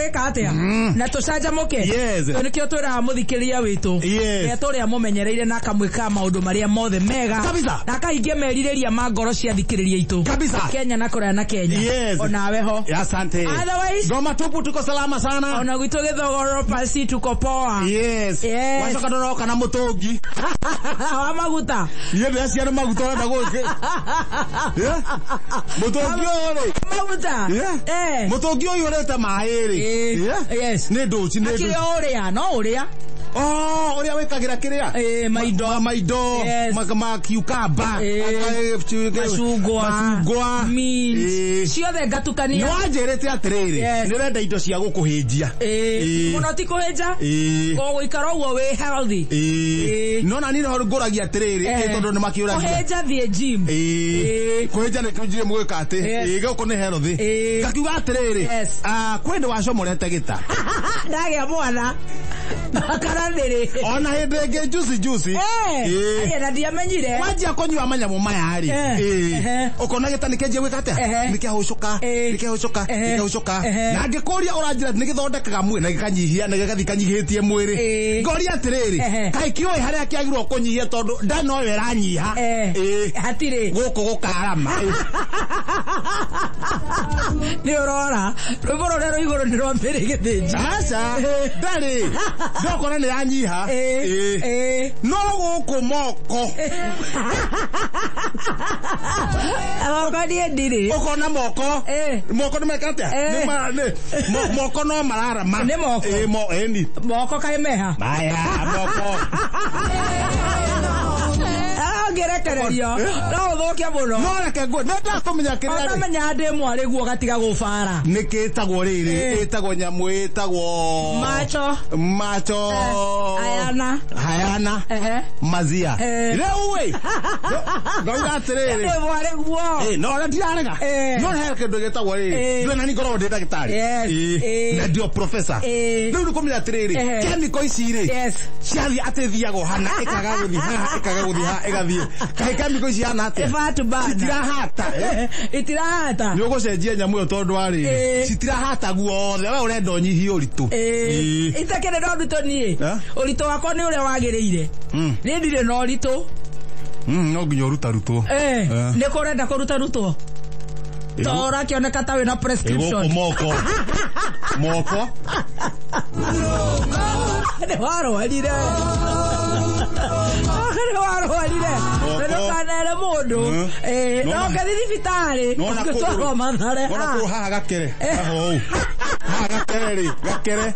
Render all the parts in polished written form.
Tũgwĩka atĩa na tũcanjamũke? Yes. Tondũ nĩkĩo twĩraga mũthikĩrĩria witũ, Yes. ũrĩa tũrĩa mũmenyereire na akamwĩkaga maũndũ marĩa mothe mega Kabisa. na akahingia merirĩria ma ngoro cia thikĩrĩria itũ Kabisa. Kenya na kũraya na Kenya. Yes. Onawe ho. Asante. Otherwise- Ngoma tupu, tuko salama sana. Ona gwitũ gĩthogoro pasi tuko poa. Yes. Yes. Wacoka ndũroka na mũtũngi. Wa maguta. Iye ndĩraciara maguta ũrenda gũkĩ. Yeah. Mũtũngi ũyũ rĩ. Maguta. Yeah. Eh. Mũtũngi ũyũ ũrĩte maĩ rĩ. Eh. Yeah. Yes. Nĩ ndũci nĩ Akĩrĩ ndũci. o ũrĩa no ũrĩa. Oh, ũrĩa wĩkagĩra kĩrĩa? Eh, maindo. Maindo. Yes. Ma cucumber. Eh. Macungwa. Macungwa. Mint. Eh. Ciothe Nĩ ngatukania. wanjĩrĩte atĩrĩrĩ, Yes. nĩ ũrenda indo cia gũkũhĩnjia. Eh. Eh. Mũno ti kũhĩnja. Eh. O gũikara ũguo wĩ healthy. Eh. Eh. No na niĩ no ngũragia atĩrĩrĩ, Eh. eh, tondũ nĩ makĩũragia. Kũhĩnja thiĩ gym. Eh. Eh. Kũhĩnja nĩ kũnjire mũgĩka atĩ. Yes. Eh, gũkũ nĩ healthy. Eh. Ngakiuga atĩrĩrĩ, Yes. ah, kwĩ ndĩ wacomorete gĩta. Ndagĩa mwana. Kana nĩrĩ. Ona hĩndĩ ĩngĩ juicy juicy. Eh. Eh. Aya, na ndiamenyire. Wanjia kũnyua manyamũ maya rĩ, Eh. eh, Ehe. ũkona gĩta nĩ kĩanjia gwĩka atĩa? Ehe. Nĩ kĩahũcũka, Eh. nĩ kĩahũcũka, Ehe. nĩ kĩahũcũka. Ehe. Na ngĩkũria ũranjĩra nĩ gĩthondekaga mwĩrĩ na gĩkanyihia na gĩgathiĩ kanyihĩtie mwĩrĩ. Eh. Ngoria atĩrĩrĩ, Ehe. kaĩ kĩũĩ harĩa kĩagĩrĩirwo kũnyihia tondũ nda noyo ĩranyiha. Eh. Eh. Hatirĩ. Gũkũ gũkarama. Eh. Nĩ ũrora. Rwĩmbo rũrĩa rwĩ igũrũ nĩ rwa Mary Gĩthĩnji. Aca, ndarĩ. Ndokona nĩ yanyiha. Eh. Eh. Eh. No gũkũ moko. Moko niĩ ndirĩ. Ũkona moko. Eh. Moko nĩ meka atĩa? Eh. Nĩ moko no mararama. Nĩ moko. Eh, mo, ĩni. Moko kaĩ meha. Maya, moko. Ũngĩrekererio no ũthũke mũno. No reke ngũ, nĩ ndakũmenya kĩrĩa rĩ. Ũtamenya ndĩ mwarĩ guo gatiga gũbara. Nĩ kĩtagwo rĩrĩ, Eh. ĩtagwo nyamũ ĩtagwo Macho. Macho. Eh, hayana. Hayana. Ehe. Mazia. Eh. Rĩu ĩ. Ngauga atĩrĩrĩ. Ndĩ mwarĩ guo. Eh, no na ndirarega. Eh. No he kĩndũ gĩtagwo rĩrĩ. Eh. Ndũĩ na niĩ ngoragwo ndĩ ndagĩtarĩ. Yes. Eh. Eh. Na ndio professor. Eh. Rĩu nĩ kũmenya atĩrĩrĩ, Eh. chemical ici rĩ, Yes. ciathiĩ atĩ thiaga hana ĩkaga gũthiĩ haha ĩkaga gũthiĩ haha ĩgathiĩ. Kaĩ chemical ici hana atĩa? Ĩbatu bana. Citirahata. Eh. Itirahata. Nĩ ũgũcenjia nyamũ ĩyo tondũ wa rĩrĩ, Eh. citirahata guothe. We ũrenda ũnyihie ũritũ. Eh. Eh. Itakĩrĩ na ũritũ niĩ. Eh? Ũritũ wakwa nĩ ũrĩa wagĩrĩire. Mm. Niĩ ndirĩ na ũritũ. No nginya ũrutarutwo. Eh. Eh. Nĩ kũ ũrenda kũrutarutwo? To ũrakĩoneka ta wĩna Ĩ gũkũ prescription. moko. Moko. Nĩ warwarire. Nĩ warwarire. Moko. Ndũkanere mũndũ. Mm. Eh, Nona- no ũngĩthiĩ thibitarĩ. Nona Ũngĩtwarwo kũgũrũ. Mathare. Nona kũgũrũ haha gakere. Haha ũũ. Haha gakere rĩ, gakere.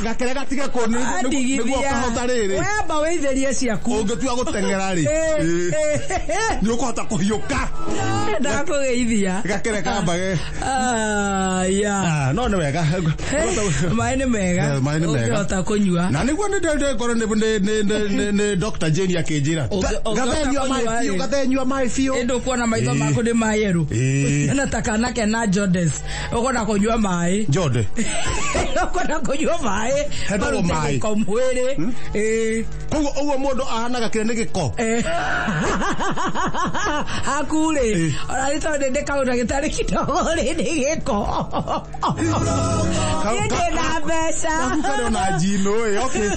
Gakere gatige kũ nĩguo Andigithia. ũkahota rĩrĩ. Wamba wĩitherie ciaku. Ũngĩtua gũteng'era rĩ. Eh, Eh. eh, Nĩ ũkũhota kũhiũka. Ndakũgeithia. Gakere kambage. Ah, ya. Ah, no nĩ wega. Maĩ nĩ mega. Eh, maĩ nĩ mega. Ũngĩhota kũnyua. Na nĩguo nĩ ndĩ ngorwo nĩ Dr. Jane akĩnjĩra. Ũngĩhota Gathenyua maĩ kũnyua biũ, rĩ. gathenyua maĩ biũ. Ĩndĩ ũkuona maitho Eh. maku nĩ mayerũ. Eh. Na ta kana kena jaundice. Ũkwenda kũnyua maĩ. Njode. Ũkwenda kũnyua maĩ. Hetagwo Marute maĩ. gĩko mwĩrĩ. Eh. Koguo ũguo mũndũ ahanaga kĩrĩa nĩ gĩko. Eh. Haku rĩ, Eh. ona nĩ tondũ ndĩ kaũndagĩtarĩ kidogo rĩ, nĩ gĩko. Niĩ ndĩ na mbeca. Gaku karĩ ona njino ĩ, okay.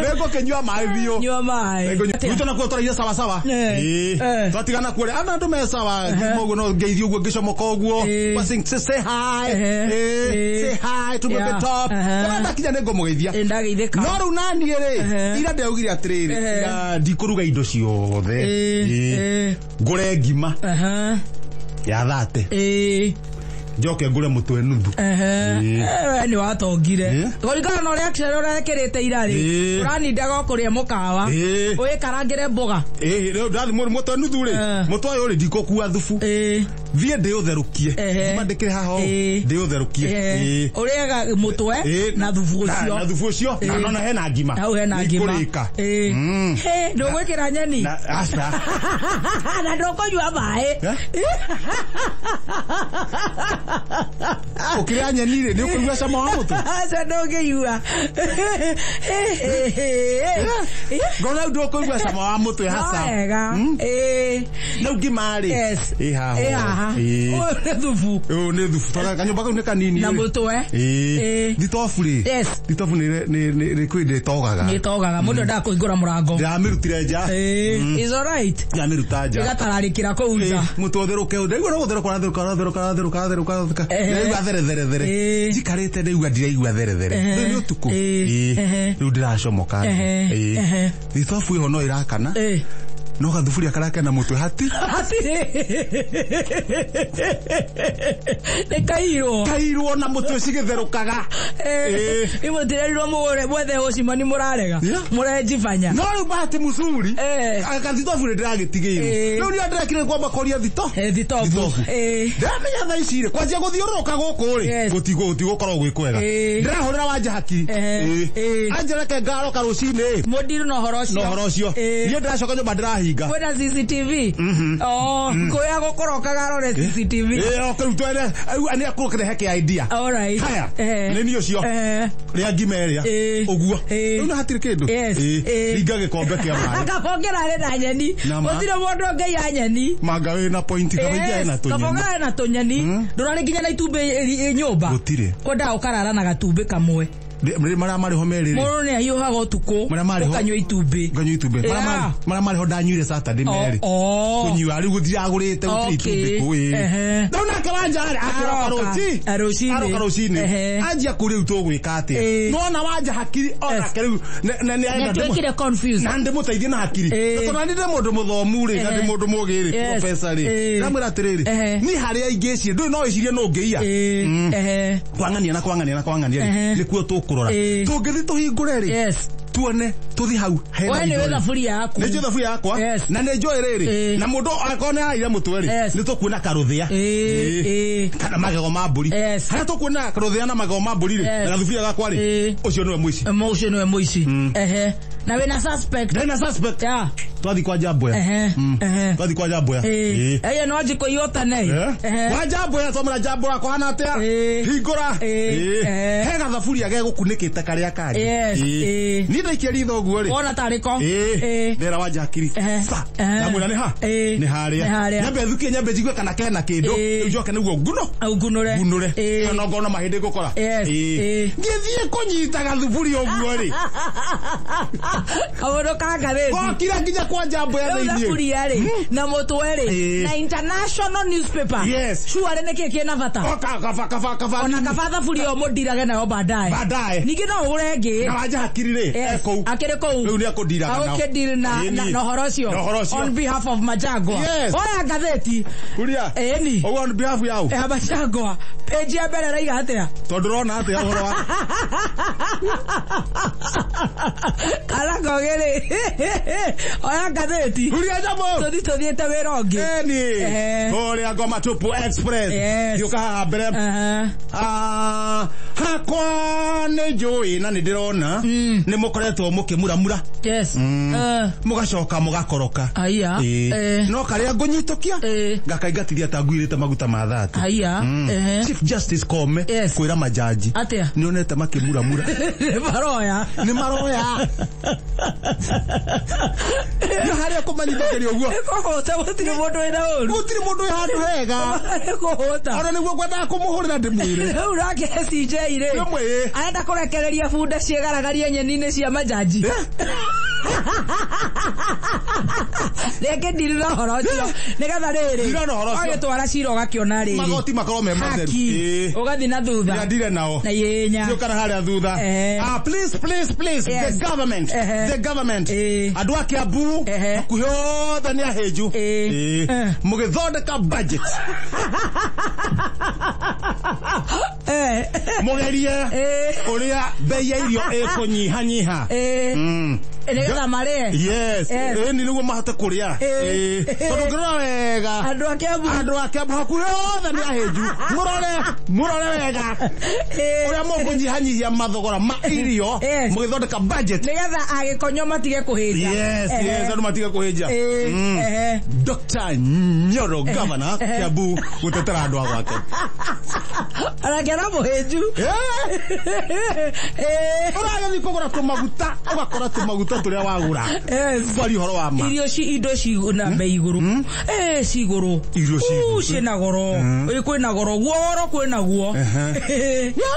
Nĩngũkĩnyua maĩ biũ. Nyua maĩ. Gwitũ nakuo tũraire sawa sawa. Eh. Ĩĩ. Eh. Twatigana kuo rĩ, ana andũ me sawa. Ngĩma ũguo no ngeithio ũguo ngĩcomoka ũguo. Eh. Passing, say hi. Ehe. Eh, Eh. say hi to Yeah. the top. Ehe. Ona ndakinya nĩngũmũgeithia. Ĩ, ndageithĩka. No rĩu naniĩ rĩ, Ehe. ira ndĩraugire atĩrĩrĩ, Ehe. ira ndikũruga indo ciothe. Ĩ, Ĩĩ. ĩ. Ngũre ngima Aha. ya thate. Ĩ. Njoke ngũre mũtwe nuthu. Ehe. Ĩ. Eh, nĩ watongire. Ĩ. Kũringana na ũrĩa action ũrekĩrĩte ira rĩ, Ĩ. ũranindaga o kũrĩa mũkawa. Ĩ. Wĩkarangĩre mboga. Ĩ, rĩu ndathi mũtwe nuthu rĩ, Eh. mũtwe ũyũ rĩ ndikũkua thubu. Ĩ. Thiĩ ndĩũtherũkie. Ehe. Ngima ndĩkĩre haha ũũ, Ĩ. ndĩũtherũkie. Ehe. Ĩ. Ũrĩaga mũtwe Ĩ. na thubu ũcio. Na thubu ũcio na Ĩ. nona hena ngima. Hau hena ngima. Nĩikũrĩka. Ĩ. Mm. Hĩ, ndũgwĩkĩra nyeni. Na aca. Na ndũkũnyua maĩ. Eh? Ũkĩrĩa nyeni rĩ, nĩ ũkũigua cama wa mũtwe? Aca ndũngĩigua. Ngona rĩu ndũkũigua cama wa mũtwe No haca. wega. Mm. Ĩ. Rĩu ngima rĩ, Yes. ĩ haha Ĩ ũũ. haha. Ĩĩ. Ũyũ nĩ thubu. Ũyũ nĩ thubu tondũ kanyũmba kau nĩ kanini Na rĩ. mũtwe. Ĩĩ. Ĩĩ. Thitobu rĩ. Yes. Thitobu nĩ kwĩ ndĩtogaga. Nĩ ĩtogaga mũndũ endaga kũhingũra mũrango. Ndĩramĩrutire nja. Ĩĩ. Is alright. Ndĩramĩruta nja. Ĩgatararĩkĩra kũu nja. Mũtwe ũtherũke ndaigua no gũtherũka ũratherũka ũratherũka ũratherũka ũratherũka ũratherũka. Ehe. Ndĩraigua there there there. Ĩĩ. Njikarĩte ndaigua ndiraigua there there. Ehe. Rĩu nĩ ũtukũ. Ĩĩ. Ĩĩ. Ehe. Rĩu ndĩracomoka. Ehe. Ĩĩ. Ehe. Thitobu ĩho no ĩrakana. Ĩĩ. No gathuburia karĩa kena mũtwe hati. Hatirĩ. Nĩ kairwo. Kairwo na mũtwe cigĩtherũkaga. Ĩĩ. Imũtirerirwo mũgũre mwethe ũcimani mũrarega. Yeah. Mũrenjibanya. No rĩu bahati muzuri. Eh. Gathitobu nĩ ndĩragĩtigĩirwo. Ĩĩ. Rĩu nĩ ndĩrekire kwamba kũria thito. Eh, thitobu. Thitobu. Ĩĩ. Ndĩramenya thaa ici rĩ kwanjia gũthiũrũrũka gũkũ rĩ Yes. gũtigũkorwo gwĩ kwega. Ĩĩ. Ndĩrahũrĩra wanja hakiri. Ehe. Ĩĩ. Ĩĩ. Anja reke ngaroka rũcinĩ. Mũndiru na ũhoro ũcio. Na ũhoro ũcio. Ĩĩ. Niĩ ndĩracoka nyũmba ndĩrahinga. Kwĩna CCTV. Oh, kũrĩa gũkorokaga arore CCTV. Ĩĩ oke rĩu twene rĩu nĩ akũrehe kĩ idea. All right. Haya. Ehe. Nĩ niĩ ũcio. Ehe. Rĩa ngima ĩrĩa. Ĩĩ. Ũguo. Ĩĩ. Rĩu na hatirĩ kĩndũ. Yes. Ĩĩ. Ĩĩ. Ringa gĩkombe kĩa maĩ. Kabongera arĩ na nyeni. Na ma. Gũtirĩ mũndũ ũngĩiya nyeni. Manga wĩna point kabaingia Yes, ena tũnyeni. kabongera na tũnyeni. Ndũrarĩ nginya na itumbĩ nyũmba. Gũtirĩ. Kwendaga ũkarara na gatumbĩ kamwe. Marĩa marĩ ho merĩ rĩ. Mũndũ nĩ ahiũhaga ũtukũ. Marĩa marĩ ho. Ũkanyua itumbĩ. Nganyua itumbĩ. Yeah. Marĩa marĩ ho ndanyuire Saturday merĩ. Oh. Kũnyua rĩu gũtiragũrĩte gũtirĩ Okay. itumbĩ kũ ĩĩ. Ehe. Rĩu nake wanja rĩ akĩroka Aroka. rũci. Rũcinĩ. Aroka rũcinĩ. Ehe. Anjia kũ rĩu tũgwĩka atĩa. Ĩĩ. Nona wanja hakiri onake rĩu nĩ arenda ndĩmũ- Nĩatuĩkire confused. na ndĩmũteithie na hakiri. Ĩĩ. Tondũ nani ndĩ mũndũ mũthomu rĩ na ndĩ Ehe. mũndũ mũgĩ rĩ Yes. professor rĩ. Ĩĩ. Ndamwĩra atĩrĩrĩ Ehe. niĩ harĩa ingĩciria ndũĩ no wĩcirie no ũngĩiya. Ĩĩ. Ehe. Kwang'ania na kwang'ania na kwang'ania rĩ Ehe. nĩkuo tũkũrora. Ĩĩ. Tũngĩthiĩ tũhingũre rĩ Yes. tuone tũthiĩ hau hena We nĩ indo wĩ rĩ. thaburia yaku. Nĩ njũĩ thaburia yakwa Yes. na nĩ njũĩ rĩrĩ Ĩĩ. na mũndũ akorwo nĩ araire mũtwe rĩ Yes. nĩ tũkuona karũthĩa. Ĩĩ. Ĩĩ. Ĩĩ. Kana magego ma mbũri. Yes. Harĩa tũkuona karũthĩa na magego ma mbũri rĩ Yes. na gathuburia gakwa rĩ Ĩĩ. ũcio nĩwe mũici. Ũcio nĩwe mũici. Ehe. Na wĩna suspect. Ndĩna suspect. Yeah. Twathiĩ kwa Njamboya. Ehe. Ehe. Twathiĩ kwa Njamboya. Ĩĩ. Ĩĩ. Ĩĩ no njikũ iotane. Ehe. Kwa Njamboya twamwĩra Njamboya kũhana atĩa? Ĩĩ. Hingũra. Ĩĩ. Ĩĩ. Ehe. He gathaburia gegũkunĩkĩte karĩa kangĩ. Yes. Ĩĩ. Ĩĩ. Niĩ ndaikia ritho ũguo rĩ. Wona tarĩ ko. Ĩĩ. Ĩĩ. Ndera wanja hakiri. Ehe. Sa. Ehe. Ndamwĩra nĩ ha? Ĩĩ. Nĩ harĩa. Nĩ harĩa. Nyambe thukie nyambe njigue kana kena kĩndũ. Ĩĩ. Rĩu njoke nĩguo nguno. Ngunũre. Ngunũre. Ĩĩ. Kana ngona mahĩndĩ ngũkora. Yes. Ĩĩ. Ĩĩ. Ngĩthiĩ kũnyita gathuburia ũguo rĩ. Kaũndũ ka ngathĩti. Gokira nginya kwa Njamboya Rĩu thĩiniĩ. thaburia rĩ na mũtwe rĩ Ĩĩ. na international newspaper. Yes. Sure nĩ kĩĩ kĩna bata. Oka kaba kaba kaba. Ona kaba thaburia ĩyo mũndirage nayo baadaye. Baadaye. Ningĩ no ũgũre ĩngĩ. Na wanja hakiri rĩ. Yes. E kũu. Akĩrĩ kũu. Rĩu nĩ akũndiraga nao. Agũkĩ deal na Ĩĩ, na niĩ. na ũhoro ũcio. Na ũhoro ũcio. On behalf of Majangwa. Yes. Oya ngathĩti. Kuria. Ĩni. Ũguo on behalf yao. Ya Majangwa. Page ya mbere ĩraiga atĩa? Tondũ ũrona atĩa ũhoro wa Kana kogĩ rĩ. Oya ngathĩti. Kuria jambo. Tũthi tũthiĩte wĩra ũngĩ. Eni. Ehe. Kũrĩa Ngoma Tupu Express. Yes. Gĩũka haha mbere. Aha. Ah, hakwa nĩ njũĩ na nĩ ndĩrona nĩ mũkoretwo mũkĩmuramura Yes. Mũgacoka mũgakoroka. Aya. Ĩĩ. Eh. No karĩa ngũnyitũkia Ĩĩ. ngakaingatithia ta nguirĩte maguta ma thati. Aya. Ehe. Chief Justice Koome Yes. kwĩra majaji Atĩa? nĩonete makĩmuramura Nĩ maroya. nĩ maroya na harĩa kũmanyitĩkĩria ũguo Nĩ kũhũta gũtirĩ mũndũ wĩna ũru. gũtirĩ mũndũ wĩ handũ hega Nĩ kũhũta. ona nĩguo ngwendaga kũmũhũrĩra ndĩmwĩre Rĩu nake CJ rĩ. Rĩmwe, ĩĩ. Arenda kũrekereria bunda ciĩgaragarie nyeni-inĩ cia majaji. Reke ndiri na ũhoro ũcio. Nĩgetha rĩrĩ. Ndira na ũhoro ũcio. Ũgagĩtwara cira ũgakĩona rĩrĩ. Magoti makorwo me matheru. Haki. Ĩĩ. Ũgathiĩ na thutha. Ndire nao Na ihenya. Thiũkana harĩa thutha. Eh. Ah, please, please, please, Yes. the government, Ehe. the government. Eh. Andũ a Kiambu Ehe. hakuhĩ othe nĩ ahĩnju. Eh. Ĩĩ. Eh. Mũgĩthondeka budget Eh. mũgerie Eh. ũrĩa bei ya irio ĩkũnyihanyiha. Eh. Nĩgetha marĩe. Yes. Yes. Ĩni nĩguo mahote kũrĩa. Eh. Ĩĩ. Tondũ ũngĩrora wega Andũ a Kiambu. andũ a Kiambu hakuhĩ othe nĩ ahĩnju. Mũrore, mũrore wega Eh. ũrĩa mũkũnyihanyihia mathogora ma irio Yes. mũgĩthondeka budget. Nĩgetha agĩkonyo matige kũhĩnja. Yes, yes, andũ matige kũhĩnja. Eh, ehe. Dr. Nyoro governor Kiambu gũtetera andũ a gwake. Onake no mũhĩnju. Eh, Eh. Ũragĩthiĩ kũgũra tũmaguta ũgakora tũmaguta tũmaguta tũrĩa wagũra. Yes. Twaria ũhoro wa ma. Irio ci indo ci na bei igũrũ, cigũrũ. Irio ci igũrũ. Ciĩna goro. Kwĩna goro guo, goro kwĩna guo. No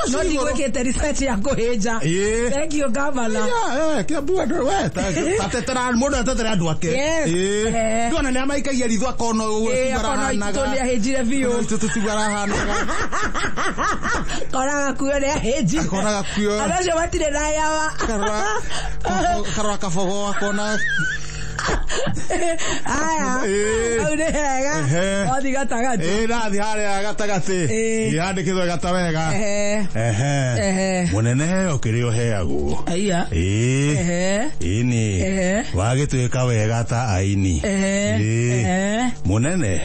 ci igũrũ. ndigwĩkĩte research ya kũhĩnja. Ĩĩ. Thank you, gavana. Yeah, Kiambu andũ we tatetera mũndũ atetere andũ ake. Yes. Ĩĩ. Ndona nĩ amaikagia ritho akona ũguo. Ĩĩ, akona ititũ nĩ ahĩnjire biũ. Itũ tiguo arahanaga. Kona gakuo nĩ ahĩnjire. Akona gakuo. Andũ acio matirĩ na yawa. Karora kabogo akona. Aya. Ĩĩ. Hau nĩ hega. Wathi gatagatĩ. Ĩĩ, ndathi harĩa gatagatĩ. Ĩĩ. Yandĩkĩtwo gata wega. Ehe. Mũnene heo kĩrĩa ũheagwo. Aya. Ĩĩ. Ĩni. Wagĩtuĩka wega ta aini. Ehe. Ĩĩ. Mũnene.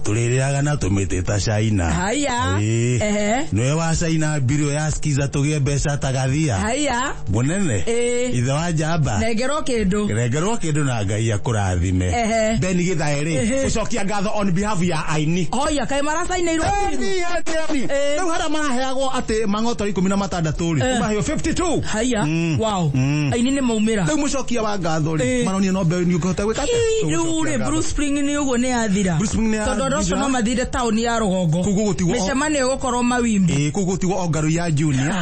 Tũrĩrĩaga na tũmĩtĩ ta China. Haya. Ĩĩ. Nĩwe wa China mbirio ya skiza tũgĩe mbeca ta gathia. Haya. Mũnene. Ĩĩ. Ithe wa njamba. Nengerwo kĩndũ. Rengerwo kĩndũ na Ngai akũrathime. Ben Githae rĩ, gũcokia ngatho on behalf ya aini. Hoya, kaĩ maracainĩirwo biũ? Eni, eni, eni. Rĩu harĩa maraheagwo atĩ mang'oto 16 rĩ, maheo 52. Haya. Wow. Aini nĩ maumĩra. Rĩu mũcokia wa ngatho rĩ, maronio no mbeũ nĩ ũkũhota gwĩka atĩa? Ii, rĩu rĩ, Bruce Spring nĩ ũguo nĩ yathira. Bruce Spring nĩ Tondũ andũ acio yathira. no mathire taũni ya rũgongo. Kũu gũgũtigwo Mĩcemanio ĩgũkorwo mawimbi. Ĩĩ, kũu gũtigwo o ngarũ ya Junior.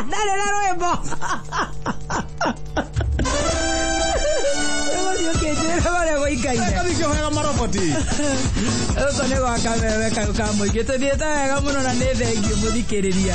Ndarĩ na rwĩmbo. Ũgũthiĩ ũkĩnjĩra ũrĩa gũikaire. Kathi kĩohega maroboti. Gũkũ nĩ gwa kameme kau ka mũingĩ. Tũthiĩte wega mũno na nĩ thengiũ mũthikĩrĩria.